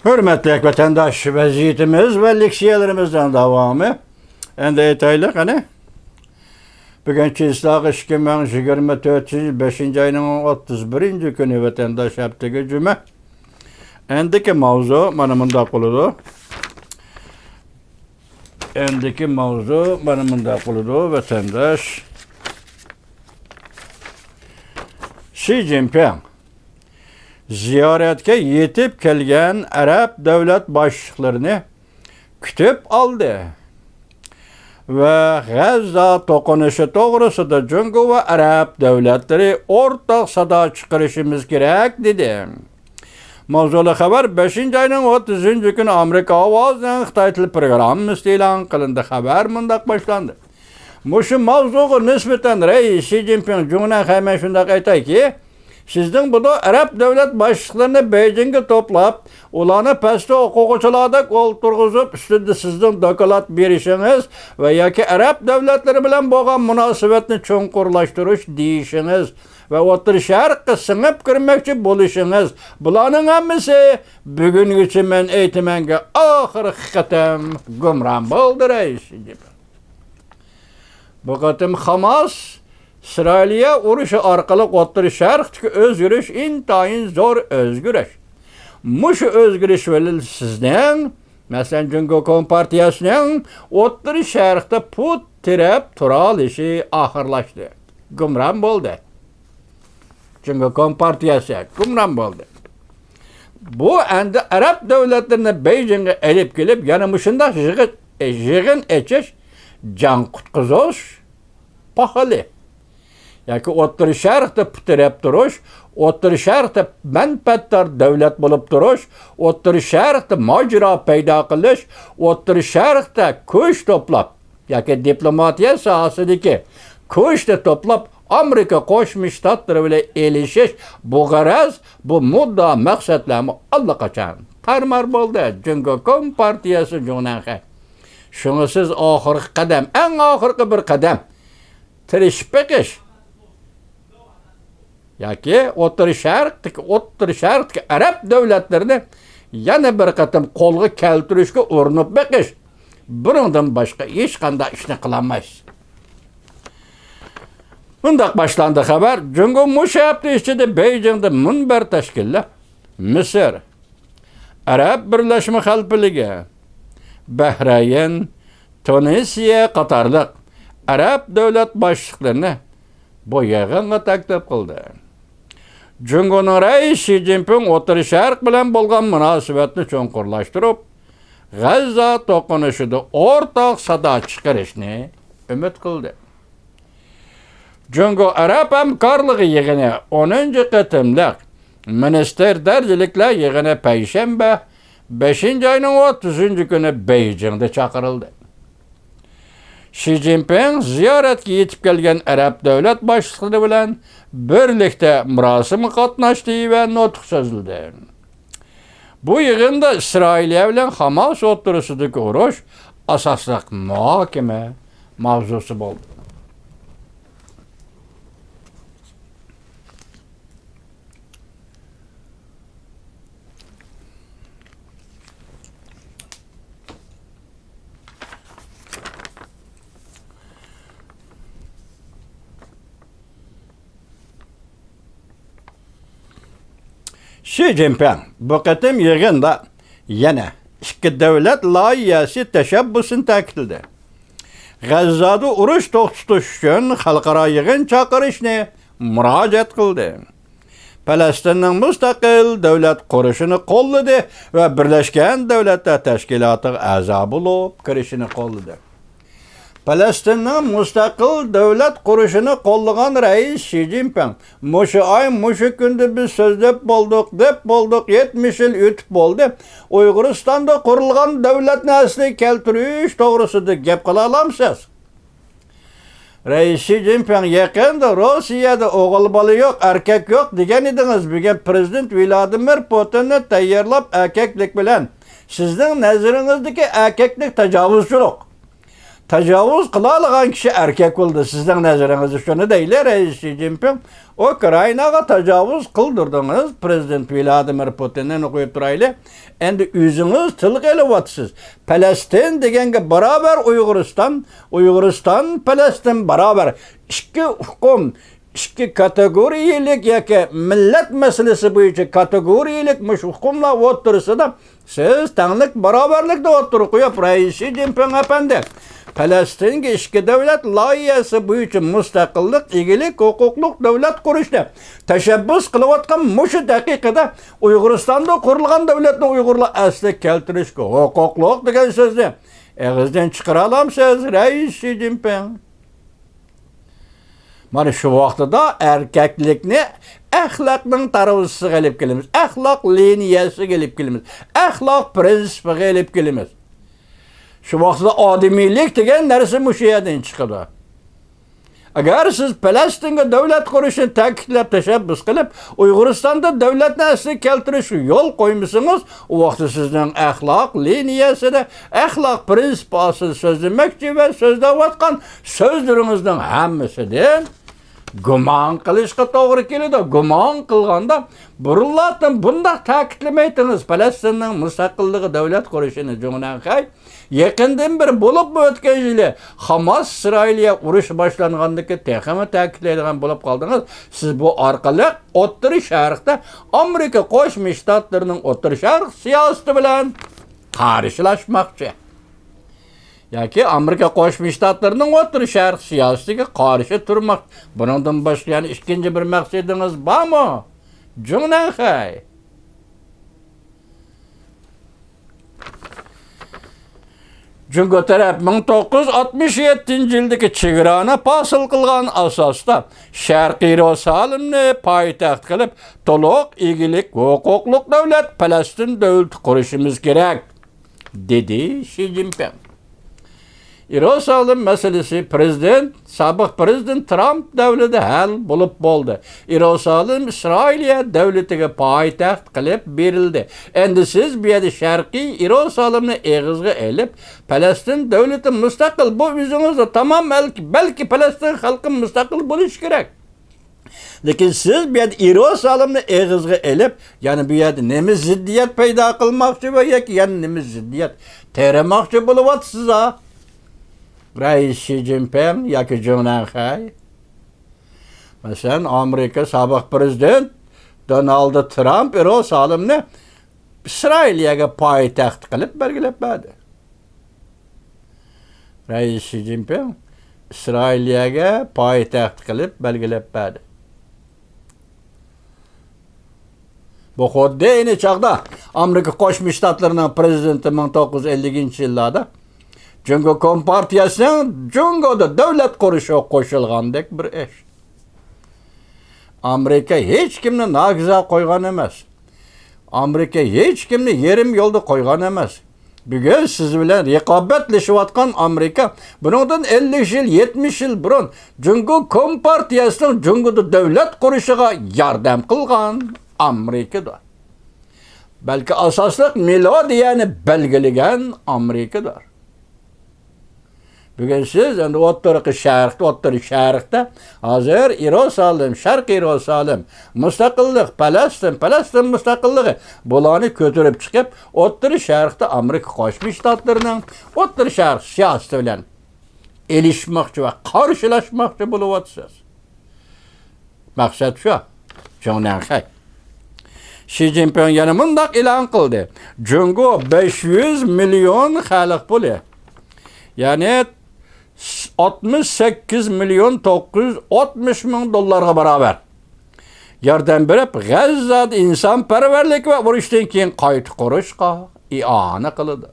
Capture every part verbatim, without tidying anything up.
ھۆرمەتلىك ۋەتەنداش، ۋەزىيىتىمىز ۋە لېكسىيەلىرىمىزنىڭ داۋامى. ئەمدى ئېيتايلى قېنى. بۈگۈن چىسلاغا ئىككى مىڭ يىگىرمە تۆتىنچى يىل بەشىنچى ئاينىڭ ئوتتۇز بىرىنچى كۈنى، ۋەتەنداش، ھەپتىگە جۈمە. ئەمدىكى ماۋزۇ مانا مۇنداق بولىدۇ. ئەمدىكى ماۋزۇ مانا مۇنداق بولىدۇ، ۋەتەنداش. شى جىنپىڭ زىيارەتكە يېتىپ كەلگەن ئەرەب دۆلەت باشلىقلىرىنى كۈتۈپ ئالدى ۋە غەززا توقۇنۇشى توغرىسىدا جۇڭگو ۋە ئەرەب دۆلەتلىرى ئورتاق سادا چىقىرىشىمىز كېرەك، دېدى. ماۋزۇلۇق خەۋەر بەشىنچى ئاينىڭ ئوتتۇزىنچى كۈنى ئامېرىكا ئاۋازىنىڭ خىتاي تىل پروگراممىسىدا ئېلان قىلىندى. خەۋەر مۇنداق باشلاندى. مۇشۇ ماۋزۇغا نىسبەتەن رەئىس شى جىنپىڭ جۇڭنەن خەيمەن شۇنداق ئېيتايكى، سىزنىڭ بۇدۇ ئەرەب دۆلەت باشلىقلىرىنى بېيجىڭغا توپلاپ، ئۇلارنى پەستە ئوقۇغۇچىلاردەك ئولتۇرغۇزۇپ، ئۈستىدە سىزنىڭ دوكلات بېرىشىڭىز ۋە ياكى ئەرەب دۆلەتلىرى بىلەن بولغان مۇناسىۋەتنى چوڭقۇرلاشتۇرۇش دېيىشىڭىز ۋە ئوتتۇرا شەرققە سىڭىپ كىرمەكچى بولۇشىڭىز، بۇلارنىڭ ھەممىسى بۈگۈنگىچە مەن ئېيتىمەنگە ئاخىرقى قېتىم گۇمران بولدى، رەئىس شى جىنپىڭ. بۇ قېتىم خاماس ئىسرائىلىيە ئۇرۇشى ئارقىلىق ئوتتۇرا شەرقتىكى ئۆزگىرىش ئىنتايىن زور ئۆزگىرىش. مۇشۇ ئۆزگىرىش بىلەن سىزنىڭ، مەسىلەن، جۇڭگو كومپارتىيەسىنىڭ ئوتتۇرا شەرقتە پۇت تىرەپ تۇرالىشى ئاخىرلاشتى. گۇمران بولدى. جۇڭگو كومپارتىيەسى گۇمران بولدى. بۇ ئەمدى ئەرەب دۆلەتلىرىنى بېيجىڭغا ئېلىپ كېلىپ، يەنە مۇشۇنداق يىغىن، يىغىن ئېچىش، جان قۇتقۇزۇش پاخىلى. ياكى ئوتتۇرا شەرقتە پۇت تىرەپ تۇرۇش، ئوتتۇرا شەرقتە مەنپەئەتدار دۆلەت بولۇپ تۇرۇش، ئوتتۇرا شەرقتە ماجىرا پەيدا قىلىش، ئوتتۇرا شەرقتە كۈچ توپلاپ، ياكى دىپلوماتىيە ساھەسىدىكى كۈچنى توپلاپ، ئامېرىكا قوشما شتاتلىرى بىلەن ئېلىشىش، بۇ غەرەز، بۇ مۇددىئا مەقسەتلەرمۇ ئاللىقاچان تارمار بولدى. جۇڭگو كومپارتىيەسى جۇڭنەنخەي. شۇڭا سىز ئاخىرقى قەدەم، ئەڭ ئاخىرقى بىر قەدەم، تىرىشىپ بېقىش. ياكى ئوتتۇرا شەرقتىكى، ئوتتۇرا شەرقتىكى ئەرەب دۆلەتلىرىنى يەنە بىر قېتىم قولغا كەلتۈرۈشكە ئۇرۇنۇپ بېقىش. بۇنىڭدىن باشقا ھېچقانداق ئىشنى قىلالمايسىز. مۇنداق باشلاندى خەۋەر. جۇڭگو مۇشۇ ھەپتە ئىچىدە بېيجىڭدا مۇنبەر تەشكىللەپ، مىسىر، ئەرەب بىرلەشمە خەلىپىلىكى، بەھرەيىن، تۇنىسىيە قاتارلىق ئەرەب دۆلەت باشلىقلىرىنى بۇ يىغىنغا تەكلىپ قىلدى. جۇڭگونىڭ رەئىسى شى جىنپىڭ ئوتتۇرا شەرق بىلەن بولغان مۇناسىۋەتنى چوڭقۇرلاشتۇرۇپ، غەززا توقۇنۇشىدا ئورتاق سادا چىقىرىشنى ئۈمىد قىلدى. جۇڭگو ئەرەب ھەمكارلىقى يىغىنى، ئونىنچى قېتىملىق مىنىستىر دەرىجىلىكلەر يىغىنى پەيشەنبە، بەشىنچى ئاينىڭ ئوتتۇزىنچى كۈنى بېيجىڭدا چاقىرىلدى. شى جىنپىڭ زىيارەتكە يېتىپ كەلگەن ئەرەب دۆلەت باشلىقلىرى بىلەن بىرلىكتە مۇراسىمغا قاتناشتى ۋە نۇتۇق سۆزلىدى. بۇ يىغىندا ئىسرائىلىيە بىلەن خاماس ئوتتۇرىسىدىكى ئۇرۇش ئاساسلىق مۇھاكىمە ماۋزۇسى بولدى. شى جىنپىڭ بۇ قېتىم يىغىندا يەنە ئىككى دۆلەت لايىھەسى تەشەببۇسىنى تەكىتلىدى. غەززادا ئۇرۇش توختىتىش ئۈچۈن خەلقئارا يىغىن چاقىرىشنى مۇراجىئەت قىلدى. پەلەستىننىڭ مۇستەقىل دۆلەت قۇرۇشىنى قوللىدى ۋە بىرلەشكەن دۆلەتلەر تەشكىلاتىغا ئەزا بولۇپ كىرىشىنى قوللىدى. پەلەستىننىڭ مۇستەقىل دۆلەت قۇرۇشىنى قوللىغان رەئىس شى جىنپىڭ، مۇشۇ ئاي، مۇشۇ كۈندە بىز سۆزلەپ بولدۇق، دەپ بولدۇق، يەتمىش يىل ئۆتۈپ بولدى. ئۇيغۇرىستاندا قۇرۇلغان دۆلەتنى ئەسلىگە كەلتۈرۈش توغرىسىدا گەپ قىلالامسىز؟ رەئىس شى جىنپىڭ يېقىندا روسىيەدە ئوغۇل بالا يوق، ئەركەك يوق دېگەن ئىدىڭىز. بۈگۈن پىرېزىدېنت ۋلادىمىر پۇتىننى تەييارلاپ ئەركەكلىك بىلەن، سىزنىڭ نەزىرىڭىزدىكى ئەركەكلىك تاجاۋۇزچىلىق. تاجاۋۇز قىلالىغان كىشى ئەركەك بولدى. سىزنىڭ نەزىرىڭىزدە شۇنى دەيلى، رەئىس شى جىنپىڭ. ئۇكرائىناغا تاجاۋۇز قىلدۇردىڭىز، پرېزىدېنت ۋلادىمىر پۇتىننى قويۇپ تۇرايلى. ئەمدى ئۆزىڭىز تىلغا ئېلىۋاتىسىز. پەلەستىن دېگەنگە باراۋەر ئۇيغۇرىستان، ئۇيغۇرىستان، پەلەستىن باراۋەر. ئىككى ئۇقۇم، ئىككى كاتېگورىيەلىك ياكى مىللەت مەسىلىسى بويىچە كاتېگورىيەلىك مۇشۇ ئۇقۇملار ئوتتۇرىسىدا سىز تەڭلىك، باراۋەرلىكنى ئوتتۇرىغا قويۇپ، رەئىس شى جىنپىڭ ئەپەندى، پەلەستىنگە ئىككى دۆلەت لايىھەسى بويىچە مۇستەقىللىق، ئىگىلىك ھوقۇقلۇق دۆلەت قۇرۇشنى تەشەببۇس قىلىۋاتقان مۇشۇ دەقىقىدە ئۇيغۇرىستاندا قۇرۇلغان دۆلەتنى ئۇيغۇرلار ئەسلىگە كەلتۈرۈشكە ھوقۇقلۇق دېگەن سۆزنى ئېغىزدىن چىقىرالامسىز، رەئىس شى جىنپىڭ؟ مانا شۇ ۋاقتىدا ئەركەكلىكنى ئەخلاقنىڭ تارازىسىغا ئېلىپ كېلىمىز، ئەخلاق لىنىيەسىگە ئېلىپ كېلىمىز، ئەخلاق پرىنسىپىغا ئېلىپ كېلىمىز. شۇ ۋاقتىدا ئادىمىيلىك دېگەن نەرسە مۇشۇ يەردىن چىقىدۇ. ئەگەر سىز پەلەستىنگە دۆلەت قۇرۇشنى تەكىتلەپ، تەشەببۇس قىلىپ، ئۇيغۇرىستاندا دۆلەتنى ئەسلىگە كەلتۈرۈشكە يول قويمىسىڭىز، ئۇ ۋاقىتتا سىزنىڭ ئەخلاق لىنىيەسىدە، ئەخلاق پرىنسىپى ئاستىدا سۆزلىمەكچى ۋە سۆزلەۋاتقان سۆزلىرىڭىزنىڭ ھەممىسىدىن گۇمان قىلىشقا توغرا كېلىدۇ. گۇمان قىلغاندا، بۇرۇنلاردىن بۇنداق تەكىتلىمەيتىڭىز پەلەستىننىڭ مۇستەقىللىقى، دۆلەت قۇرۇشىنى، جۇڭنەنخەي. يېقىندىن بېرى، بولۇپمۇ ئۆتكەن يىلى خاماس ئىسرائىلىيە ئۇرۇشى باشلانغاندىن كېيىن تېخىمۇ تەكىتلەيدىغان بولۇپ قالدىڭىز. سىز بۇ ئارقىلىق ئوتتۇرا شەرقتە ئامېرىكا قوشما شتاتلىرىنىڭ ئوتتۇرا شەرق سىياسىتى بىلەن قارشىلاشماقچى. ياكى ئامېرىكا قوشما شتاتلىرىنىڭ ئوتتۇرا شەرق سىياسىتىگە قارشى تۇرماق. بۇنىڭدىن باشقا يەنە ئىككىنچى بىر مەقسىتىڭىز بارمۇ؟ جۇڭنەنخەي. جۇڭگو تەرەپ مىڭ توققۇز يۈز ئاتمىش يەتتىنچى يىلدىكى چېگرانى پاسىل قىلغان ئاساستا شەرقىي يېرۇسالىمنى پايتەخت قىلىپ، تولۇق ئىگىلىك ھوقۇقلۇق دۆلەت پەلەستىن دۆلىتى قۇرۇشىمىز كېرەك، دېدى شى جىنپىڭ. يېرۇسالىم مەسىلىسى پرېزىدېنت، سابىق پرېزىدېنت ترامپ دەۋرىدە ھەل بولۇپ بولدى. يېرۇسالىم ئىسرائىلىيە دۆلىتىگە پايتەخت قىلىپ بېرىلدى. ئەمدى سىز بۇ يەردە شەرقىي يېرۇسالىمنى ئېغىزغا ئېلىپ، پەلەستىن دۆلىتى مۇستەقىل، بۇ ئۆزىڭىزدە تامام، بەلكى، بەلكى پەلەستىن خەلقى مۇستەقىل بولۇشى كېرەك. لېكىن سىز بۇ يەردە يېرۇسالىمنى ئېغىزغا ئېلىپ، يەنە بۇ يەردە نېمە زىددىيەت پەيدا قىلماقچى ۋە ياكى يەنە نېمە زىددىيەت تېرىماقچى بولۇۋاتىسىز ھە؟ رەئىس شى جىنپىڭ ياكى جۇڭنەنخەي؟ مەسىلەن، ئامېرىكا سابىق پرېزىدېنت دونالد ترامپ يېرۇسالىمنى ئىسرائىلىيەگە پايتەخت قىلىپ بەلگىلەپ بەردى. رەئىس شى جىنپىڭ ئىسرائىلىيەگە پايتەخت قىلىپ بەلگىلەپ بەردى. بۇ خۇددى ئەينى چاغدا ئامېرىكا قوشما شتاتلىرىنىڭ پرېزىدېنتى مىڭ توققۇز يۈز ئەللىكىنچى يىللاردا جۇڭگو كومپارتىيەسىنىڭ جۇڭگودا دۆلەت قۇرۇشىغا قوشۇلغاندەك بىر ئىش. ئامېرىكا ھېچكىمنى ناھازا قويغان ئەمەس. ئامېرىكا ھېچكىمنى يېرىم يولدا قويغان ئەمەس. بۈگۈن سىز بىلەن رىقابەتلىشىۋاتقان ئامېرىكا بۇنىڭدىن ئەللىك يىل، يەتمىش يىل بۇرۇن جۇڭگو كومپارتىيەسىنىڭ جۇڭگودا دۆلەت قۇرۇشىغا ياردەم قىلغان ئامېرىكىدۇر. بەلكى ئاساسلىق مېلودىيەنى بەلگىلىگەن ئامېرىكىدۇر. بۈگۈن سىز ئەمدى ئوتتۇرىقى شەرقتە، ئوتتۇرا شەرقتە ھازىر يېرۇسالېم، شەرقىي يېرۇسالېم، مۇستەقىللىق، پەلەستىن، پەلەستىن مۇستەقىللىقى، بۇلارنى كۆتۈرۈپ چىقىپ، ئوتتۇرا شەرقتە ئامېرىكا قوشما شتاتلىرىنىڭ ئوتتۇرا شەرق سىياسىتى بىلەن ئېلىشماقچى ۋە قارشىلاشماقچى بولۇۋاتىسىز. مەقسەت شۇ. جۇڭنەنخەي. شى جىنپىڭ يەنە مۇنداق ئېلان قىلدى: جۇڭگو بەش يۈز مىليون خەلق پۇلى، يەنى ئاتمىش سەككىز مىليون توققۇز يۈز ئاتمىش مىڭ دوللارغا باراۋەر ياردەم بېرىپ، غەززادە ئىنسانپەرۋەرلىك ۋە ئۇرۇشتىن كېيىن قايتا قۇرۇشقا ئىئانە قىلىدۇ.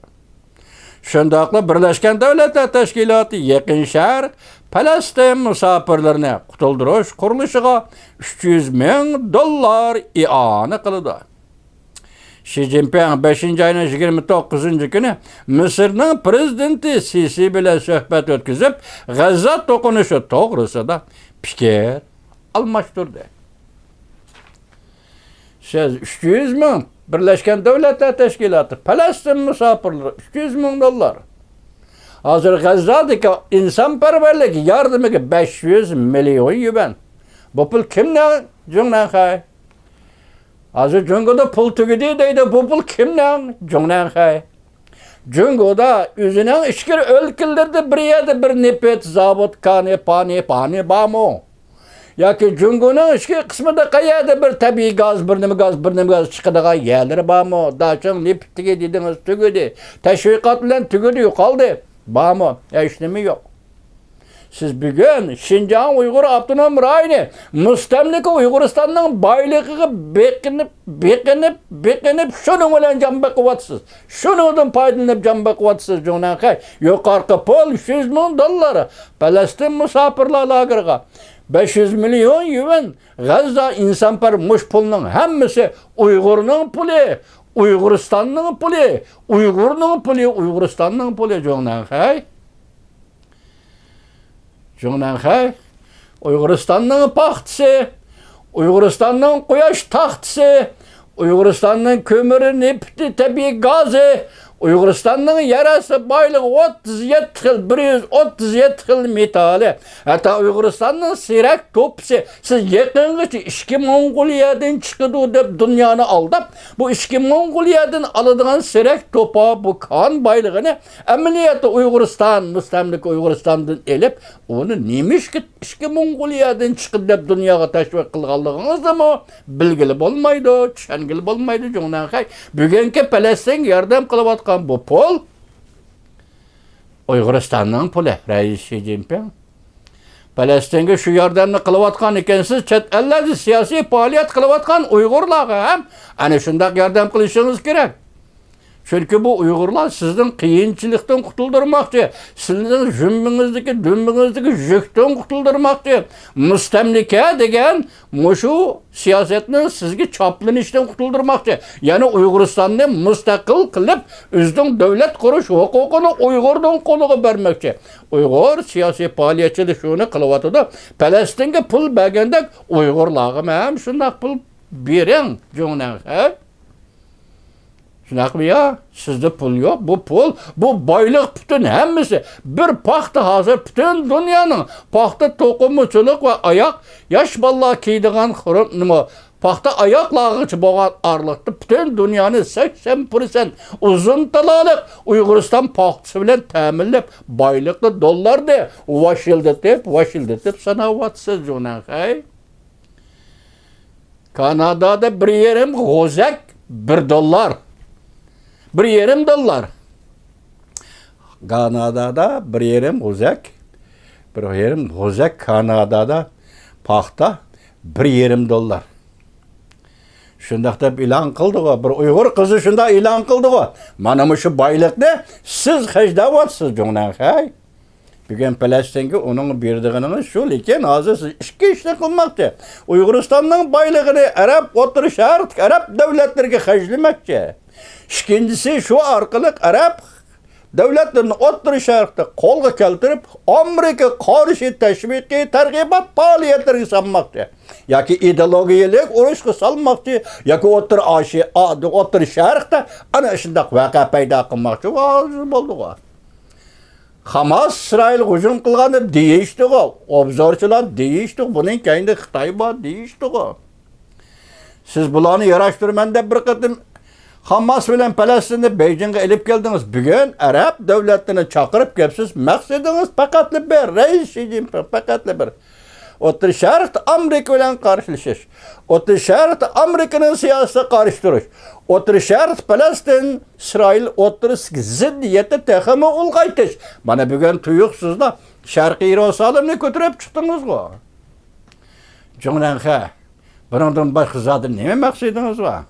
شۇنداقلا بىرلەشكەن دۆلەتلەر تەشكىلاتى يېقىن شەرق، پەلەستىن مۇساپىرلىرىنى قۇتۇلدۇرۇش قۇرۇلۇشىغا ئۈچ يۈز مىڭ دوللار ئىئانە قىلىدۇ. شى جىنپىڭ بەشىنچى ئاينىڭ يىگىرمە توققۇزىنچى كۈنى مىسىرنىڭ پرېزىدېنتى سىسى بىلەن سۆھبەت ئۆتكۈزۈپ، غەززە توقۇنۇشى توغرىسىدا پىكىر ئالماشتۇردى. سىز ئۈچ يۈز مىڭ، بىرلەشكەن دۆلەتلەر تەشكىلاتى، پەلەستىن مۇساپىرلىرى ئۈچ يۈز مىڭ دوللار. ھازىر غەززادىكى ئىنسانپەرۋەرلىك ياردىمىگە بەش يۈز مىليون يۈەن. بۇ پۇل كىمنىڭ، جۇڭنەنخەي؟ ھازىر جۇڭگودا پۇل تۈگىدى دەيدۇ. بۇ پۇل كىمنىڭ، جۇڭنەنخەي؟ جۇڭگودا ئۆزىنىڭ ئىچكىرى ئۆلكىلىرىدە بىر يەردە بىر نېفىت زاۋۇت، كانى، پانى، پانى بارمۇ؟ ياكى جۇڭگونىڭ ئىچكى قىسمىدا قەيەردە بىر تەبىئىي گاز، بىر نېمە گاز، بىر نېمە گاز چىقىدىغان يەرلىرى بارمۇ؟ داچىڭ نېفىتتىكى دېدىڭىز، تۈگىدى. تەشۋىقات بىلەن تۈگىدى، يوقالدى. بارمۇ؟ ھېچنېمە يوق. سىز بۈگۈن شىنجاڭ ئۇيغۇر ئاپتونوم رايونى مۇستەملىكە ئۇيغۇرىستاننىڭ بايلىقىغا بېقىنىپ، بېقىنىپ، بېقىنىپ، شۇنىڭ بىلەن جان بېقىۋاتىسىز. شۇنىڭدىن پايدىلىنىپ جان بېقىۋاتىسىز، جۇڭنەنخەي. يۇقىرىقى پۇل ئۈچ يۈز مىڭ دوللار. پەلەستىن مۇساپىرلار لاگېرىغا بەش يۈز مىليون يۈەن. غەززا ئىنسانپەرۋەر، مۇش پۇلنىڭ ھەممىسى ئۇيغۇرنىڭ پۇلى، ئۇيغۇرىستاننىڭ پۇلى، ئۇيغۇرنىڭ پۇلى، ئۇيغۇرىستاننىڭ پۇلى، جۇڭنەنخەي. جۇڭنەنخەي، ئۇيغۇرىستاننىڭ پاختىسى، ئۇيغۇرىستاننىڭ قۇياش تاختىسى، ئۇيغۇرىستاننىڭ كۆمۈرى، نېفىتى، تەبىئىي گازى، ئۇيغۇرىستاننىڭ يەر ئاستى بايلىقى، ئوتتۇز يەتتە خىل، بىر يۈز ئوتتۇز يەتتە خىل مېتالى، ھەتتا ئۇيغۇرىستاننىڭ سېرەك توپىسى، سىز يېقىنغىچە ئىچكى موڭغۇلىيەدىن چىقىدۇ دەپ دۇنيانى ئالداپ، بۇ ئىچكى موڭغۇلىيەدىن ئالىدىغان سېرەك توپا، بۇ كان بايلىقىنى ئەمەلىيەتتە ئۇيغۇرىستان، مۇستەملىكە ئۇيغۇرىستاندىن ئېلىپ، ئۇنى نېمىشقا ئىچكى موڭغۇلىيەدىن چىقىدۇ دەپ دۇنياغا تەشۋىق قىلغانلىقىڭىزنىمۇ بىلگىلى بولمايدۇ، چۈشەنگىلى بولمايدۇ، جۇڭنەنخەي. بۈگۈنكى پەلەستىنگە ياردەم قىلىۋاتقان بۇ پۇل ئۇيغۇرىستاننىڭ پۇلى، رەئىس شى جىنپىڭ. پەلەستىنگە شۇ ياردەمنى قىلىۋاتقان ئىكەنسىز، چەت ئەللەردە سىياسىي پائالىيەت قىلىۋاتقان ئۇيغۇرلارغا ھەم ئەنە شۇنداق ياردەم قىلىشىڭىز كېرەك. چۈنكى بۇ ئۇيغۇرلار سىزنىڭ قىيىنچىلىقتىن قۇتۇلدۇرماقچى، سىزنىڭ زۇمبىڭىزدىكى، دۈمبىڭىزدىكى يۈكتىن قۇتۇلدۇرماقچى. مۇستەملىكە دېگەن مۇشۇ سىياسەتنىڭ سىزگە چاپلىنىشتىن قۇتۇلدۇرماقچى. يەنى ئۇيغۇرىستاننى مۇستەقىل قىلىپ، ئۆزىنىڭ دۆلەت قۇرۇش ھوقۇقىنى ئۇيغۇرنىڭ قولىغا بەرمەكچى. ئۇيغۇر سىياسىي پائالىيەتچىلىرى شۇنى قىلىۋاتىدۇ. پەلەستىنگە پۇل بەرگەندەك ئۇيغۇرلارغىمۇ ھەم شۇنداق پۇل بېرىڭ، جۇڭنەنخەي. شۇنداقمۇ يا؟ سىزدە پۇل يوق. بۇ پۇل، بۇ بايلىق پۈتۈن ھەممىسى. بىر پاختا ھازىر پۈتۈن دۇنيانىڭ پاختا توقۇمىچىلىق ۋە ئاياق، ياش بالىلار كىيىدىغان خۇرۇم نېمە، پاختا ئاياقلارغىچە بولغان ئارىلىقتا پۈتۈن دۇنيانى سەكسەن پىرسەنت ئۇزۇن تالالىق ئۇيغۇرىستان پاختىسى بىلەن تەمىنلەپ، بايلىقنى دوللاردا ۋاشىلدىتىپ، ۋاشىلدىتىپ ساناۋاتىسىز، جۇڭنەنخەي. كانادادا بىر يېرىم غوزەك بىر دوللار. بىر يېرىم دوللار. كانادادا بىر يېرىم غوزەك، بىر يېرىم غوزەك كانادادا پاختا بىر يېرىم دوللار. شۇنداق دەپ ئېلان قىلدىغۇ، بىر ئۇيغۇر قىزى شۇنداق ئېلان قىلدىغۇ. مانا مۇشۇ بايلىقنى سىز خەجلەۋاتىسىز، جۇڭنەنخەي. بۈگۈن پەلەستىنگە ئۇنىڭ بېرىدىغىنىڭىز شۇ، لېكىن ھازىر سىز ئىككى ئىشنى قىلماقچى. ئۇيغۇرىستاننىڭ بايلىقىنى ئەرەب، ئوتتۇرا شەرقتىكى ئەرەب دۆلەتلىرىگە خەجلىمەكچى. ئىككىنچىسى، شۇ ئارقىلىق ئەرەب دۆلەتلىرىنى ئوتتۇرا شەرقتە قولغا كەلتۈرۈپ، ئامېرىكا قارشى تەشۋىقىي تەرغىبات پائالىيەتلىرىگە سالماقچى. ياكى ئىدېئولوگىيەلىك ئۇرۇشقا سالماقچى، ياكى ئوتتۇرا ئاسىيا، ئا-، ئوتتۇرا شەرقتە ئەنە شۇنداق ۋەقە پەيدا قىلماقچى. ھازىر بولدىغۇ. خاماس ئىسرائىلغا ھۇجۇم قىلغاندا دېيىشتىغۇ، ئوبزورچىلار دېيىشتىغۇ، بۇنىڭ كەينىدە خىتاي بار دېيىشتىغۇ. سىز بۇلارنى ياراشتۇرىمەن دەپ بىر قېتىم خاماس بىلەن پەلەستىننى بېيجىڭغا ئېلىپ كەلدىڭىز. بۈگۈن ئەرەب دۆلەتلىرىنى چاقىرىپ كەپسىز، مەقسىتىڭىز پەقەتلا بىر، رەئىس شى جىنپىڭ، پەقەتلا بىر. ئوتتۇرا شەرقتە ئامېرىكا بىلەن قارشىلىشىش، ئوتتۇرا شەرقتە ئامېرىكىنىڭ سىياسىتىگە قارشى تۇرۇش، ئوتتۇرا شەرقتە پەلەستىن، ئىسرائىل ئوتتۇرىسىدىكى زىددىيەتنى تېخىمۇ ئۇلغايتىش. مانا بۈگۈن تۇيۇقسىزلا شەرقىي يېرۇسالىمنى كۆتۈرۈپ چىقتىڭىزغۇ. جۇڭنەنخەي، بۇنىڭدىن باشقا زادى نېمە مەقسىتىڭىز بار؟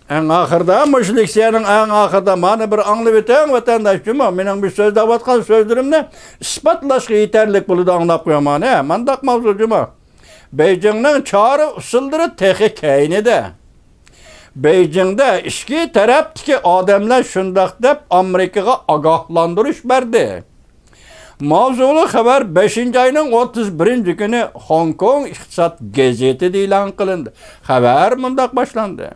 ئەڭ ئاخىرىدا، مۇشۇ لېكسىيەنىڭ ئەڭ ئاخىرىدا مانا بىر ئاڭلىۋېتىڭ، ۋەتەنداش جۇمۇ. مېنىڭ بۇ سۆزلەۋاتقان سۆزلىرىمنى ئىسپاتلاشقا يېتەرلىك بولىدۇ، ئاڭلاپ قويۇڭ مانا. مانداق ماۋزۇ جۇمۇ. بېيجىڭنىڭ چارە ئۇسۇللىرى تېخى كەينىدە. بېيجىڭدە ئىچكى تەرەپتىكى ئادەملەر شۇنداق دەپ ئامېرىكىغا ئاگاھلاندۇرۇش بەردى. ماۋزۇلۇق خەۋەر بەشىنچى ئاينىڭ ئوتتۇز بىرىنچى كۈنى خوڭكوڭ ئىقتىساد گېزىتىدە ئېلان قىلىندى. خەۋەر مۇنداق باشلاندى.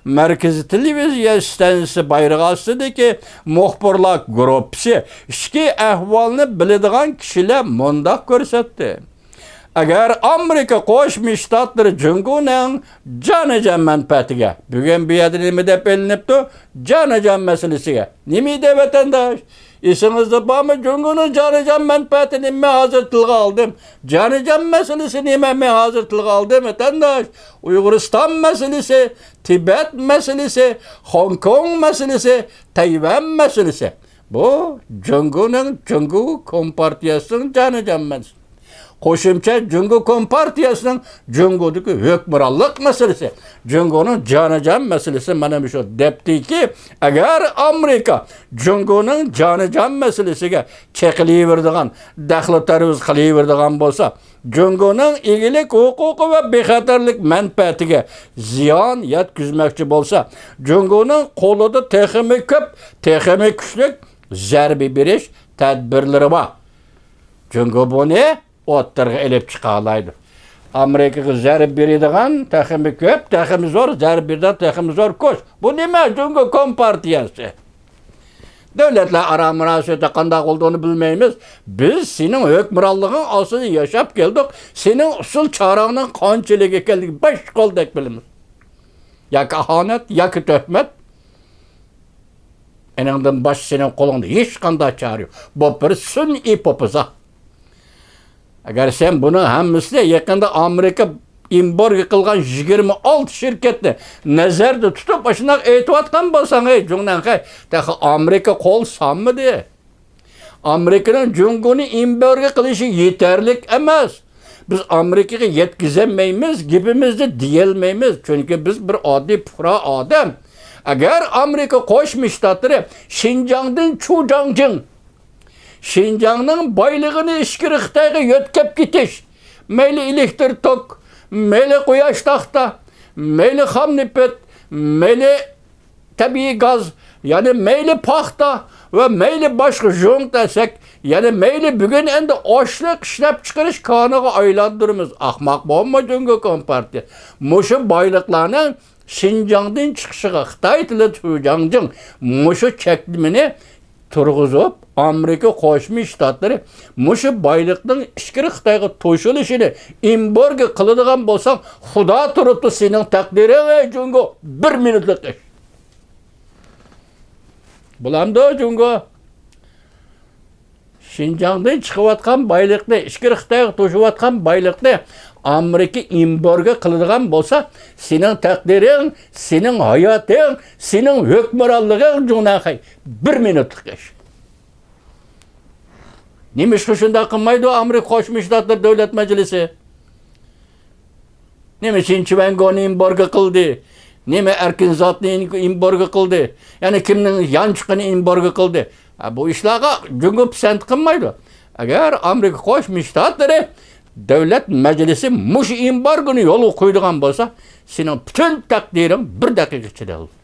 مەركىزىي تېلېۋىزىيە ئىستانسىسى بايرىقى ئاستىدىكى مۇخبىرلار گۇرۇپپىسى ئىچكى ئەھۋالنى بىلىدىغان كىشىلەر مۇنداق كۆرسەتتى. ئەگەر ئامېرىكا قوشما شتاتلىرى جۇڭگونىڭ جانىجان مەنپەئەتىگە، بۈگۈن بۇ يەردە نېمە دەپ ئېلىنىپتۇ؟ جانىجان مەسىلىسىگە. نېمە دەيدۇ ۋەتەنداش؟ ئېسىڭىزدە بارمۇ؟ جۇڭگونىڭ جانىجان مەنپەئەتىنى مەن ھازىر تىلغا ئالدىم. جانىجان مەسىلىسى نېمە؟ مەن ھازىر تىلغا ئالدىم، ۋەتەنداش. ئۇيغۇرىستان مەسىلىسى، تىبەت مەسىلىسى، خوڭكوڭ مەسىلىسى، تەيۋەن مەسىلىسى. بۇ جۇڭگونىڭ، جۇڭگو كومپارتىيەسىنىڭ جانىجان مەسىلىسى. قوشۇمچە جۇڭگو كومپارتىيەسىنىڭ جۇڭگودىكى ھۆكۈمرانلىق مەسىلىسى، جۇڭگونىڭ جانىجان مەسىلىسى مانا مۇشۇ دەپتىكى، ئەگەر ئامېرىكا جۇڭگونىڭ جانىجان مەسىلىسىگە چېقىلىۋېرىدىغان، دەخلى تەرۇز قىلىۋېرىدىغان بولسا، جۇڭگونىڭ ئىگىلىك ھوقۇقى ۋە بىخەتەرلىك مەنپەئەتىگە زىيان يەتكۈزمەكچى بولسا، جۇڭگونىڭ قولىدا تېخىمۇ كۆپ، تېخىمۇ كۈچلۈك زەربە بېرىش تەدبىرلىرى بار. جۇڭگو بۇنى ئوتتۇرىغا ئېلىپ چىقالايدۇ. ئامېرىكىغا زەربە بېرىدىغان تېخىمۇ كۆپ، تېخىمۇ زور زەربە بېرىدىغان، تېخىمۇ زور كۈچ. بۇ نېمە؟ جۇڭگو كومپارتىيەسى. دۆلەتلەر ئارا مۇناسىۋىتى قانداق بولىدىغىنى بىلمەيمىز. بىز سېنىڭ ھۆكۈمرانلىقىڭ ئاستىدا ياشاپ كەلدۇق. سېنىڭ ئۇسۇل چارەڭنىڭ قانچىلىك ئىكەنلىكىنى باش قولدەك بىلىمىز. ياكى ئاھانەت، ياكى تۆھمەت. ئېنىڭدىن باشقا سېنىڭ قولۇڭدا ھېچقانداق چارە يوق. بۇ بىر سۈنئىي پوپىزا. ئەگەر سەن بۇنىڭ ھەممىسىنى يېقىندا ئامېرىكا ئېمبارگو قىلغان يىگىرمە ئالتە شىركەتنى نەزەردە تۇتۇپ، ئاشۇنداق ئېيتىۋاتقان بولساڭ، ئەي جۇڭنەنخەي، تېخى ئامېرىكا قول سالمىدى. ئامېرىكىنىڭ جۇڭگونى ئېمبارگو قىلىشى يېتەرلىك ئەمەس. بىز ئامېرىكىغا يەتكۈزەلمەيمىز، گېپىمىزنى دېيەلمەيمىز، چۈنكى بىز بىر ئاددىي پۇقرا ئادەم. ئەگەر ئامېرىكا قوشما شتاتلىرى شىنجاڭدىن چۇجاڭجىڭ، شىنجاڭنىڭ بايلىقىنى ئىچكىرى خىتايغا يۆتكەپ كېتىش، مەيلى ئېلېكتىر توك، مەيلى قۇياش تاختا، مەيلى خام نېفىت، مەيلى تەبىئىي گاز، يەنى مەيلى پاختا ۋە مەيلى باشقا ژۇڭ تەسەك، يەنى مەيلى بۈگۈن ئەمدى ئاشلىق ئىشلەپچىقىرىش كانىغا ئايلاندۇرىمىز. ئاخماق بولما جۇڭگو كومپارتىيە. مۇشۇ بايلىقلارنىڭ شىنجاڭدىن چىقىشىغا خىتاي تىلى چۇجاڭجىڭ مۇشۇ چەكلىمىنى تۇرغۇزۇپ، ئامېرىكا قوشما شتاتلىرى مۇشۇ بايلىقنىڭ ئىچكىرى خىتايغا توشۇلۇشىنى ئېمبارگو قىلىدىغان بولساڭ، خۇدا تۇرۇپتۇ سېنىڭ تەقدىرىڭ، ئەي جۇڭگو، بىر مىنۇتلۇق ئىش. بولامدۇ جۇڭگو؟ شىنجاڭدىن چىقىۋاتقان بايلىقنى، ئىچكىرى خىتايغا توشۇۋاتقان بايلىقنى ئامېرىكا ئېمبارگو قىلىدىغان بولسا، سېنىڭ تەقدىرىڭ، سېنىڭ ھاياتىڭ، سېنىڭ ھۆكۈمرانلىقىڭ جۇڭنەنخەي، بىر مىنۇتلۇق ئىش. نېمىشقا شۇنداق قىلمايدۇ ئامېرىكا قوشما شتاتلىرى دۆلەت مەجلىسى؟ نېمە شىنچۈەنگونى ئېمبارگو قىلدى؟ نېمە ئەركىن زاتنى ئېمبارگو قىلدى؟ يەنى كىمنىڭ يانچۇقىنى ئېمبارگو قىلدى؟ ھە، بۇ ئىشلارغا جۇڭگو پىسەنت قىلمايدۇ. ئەگەر ئامېرىكا قوشما شتاتلىرى دۆلەت مەجلىسى مۇشۇ ئېمبارگونى يولغا قويىدىغان بولسا، سېنىڭ پۈتۈن تەقدىرىڭ بىر دەقىقە ئىچىدە ھەل بولىدۇ.